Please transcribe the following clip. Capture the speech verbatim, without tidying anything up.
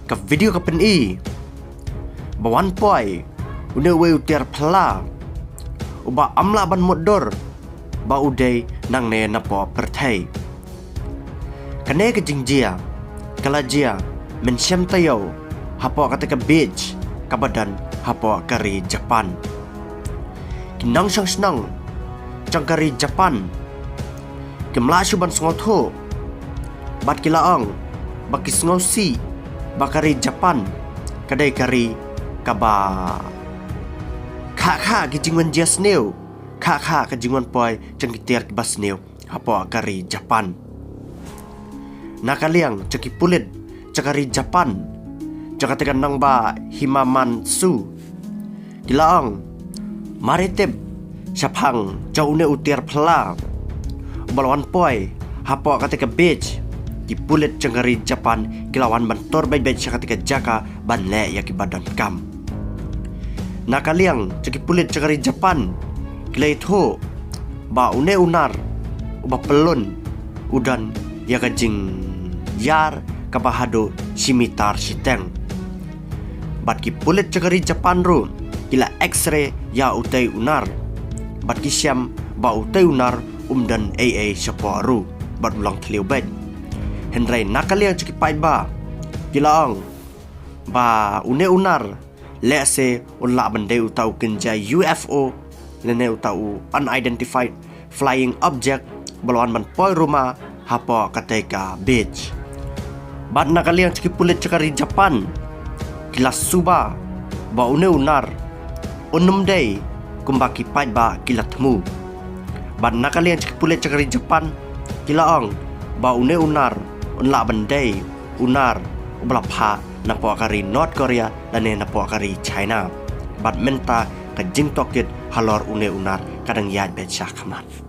Ka video ka pyni ba wan poi une uwei u tiar phylla uba ym lah ban mutdur ba u dei nangne napoh pyrthei. Kane ka jingjia ka la jia mynshem taïew hapoh kata ka beach kaba don hapoh ka ri Japan. Ki nongshong shnong jong ka ri Japan kim lah shuh ban sngewthuh bad ki la ong ba ki sngewsih ba ka ri Japan ka dei ka ri kaba khah khah ki jingwan jia sniew, khah khah ka jingwan poi jong ki tiar kiba sniew hapoh ka ri Japan. Na ka liang jong ki pulit jong ka ri Japan, jong kata ka nongbah Hamamatsu, ki la ong mar i tip shaphang jong une u tiar phylla uba la wan poi hapoh kata ka beach, ki pulit jong ka ri Japan ki la wan ban tur beit beit sha kata ka jaka ban leh ïa kiba donkam. Na ka liang jong ki pulit jong ka ri Japan ki la ïathuh ba une u nar uba pyllun u don ïa ka jingïar kaba haduh shi mitar shiteng. Bad ki pulit jong ka ri Japan ruh ki la X-ray ïa utei u nar bad ki shem ba utei u nar um don ei ei shapoh ruh bad u long thliew beit. Hynrei na ka liang jong ki paidbah ki la ong ba une u nar lehse un lah ban dei uta u kynja U F O lane uta u unidentified flying object ba la wan ban poi ruma hapoh katei ka beach. Bad na ka liang jong ki pulit jong ka ri Japan ki la suba ba une u nar un ym dei kumba ki paidbah ki la thmu. Bad na ka liang jong ki pulit jong ka ri Japan ki la ong ba une u nar un lah ban dei u nar uba la phah napoh ka ri North Korea lane napoh ka ri China. Bad mynta ka jingtohkit halor une u nar ka dang ïaid beit shakhmat.